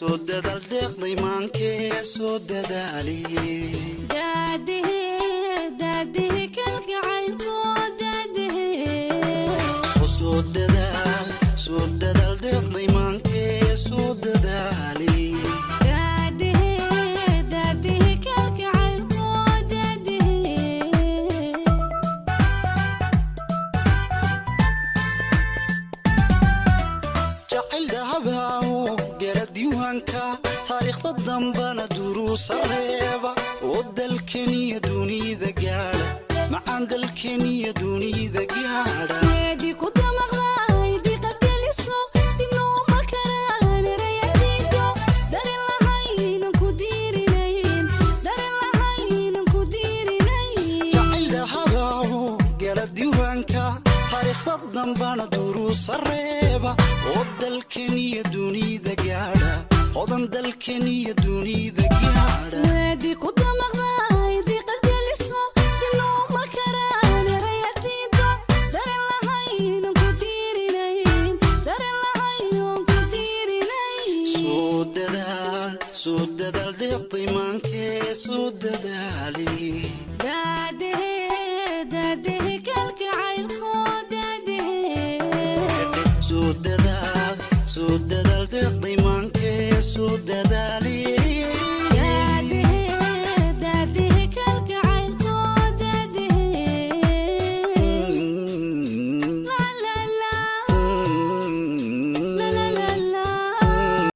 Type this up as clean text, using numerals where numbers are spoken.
Soo dadaal deeqday maankee, soo dadaali. Daadihi, daadihi kalgacaylko, daadihi. Soo dadaal, soo dadaal deeqday maankee, soo dadaali. Daadihi, daadihi kalgacaylko, daadihi. Jacayl dahabaawo gala diiwaanka taariikhda dambana duruusa reeba oo dalkeniyo dunida gaadha, macaan dalkeniyo dunida gaadha. Weedi ku damaqday diiqad geliso dibnooma karaan erayadiido darin lahaynan ku diirinayn, darin lahaynan ku diirinayn. Jacayl dahabaawo gala diiwaanka taariikhda dambana duruusa reeba oo dalkeniyo dunida gaadha, hodan dalkeniyo dunida gaadha. Weedi ku damaqday diiqad geliso dibnooma karaan erayadiido darin lahaynan ku diirinayn, darin lahaynan ku diirinayn. Soo dadaal, soo dadaal deeqday maankee, soo dadaali. Daadihi, daadihi kalgacaylko, daadihi. Soo dadaal, soo dadaal.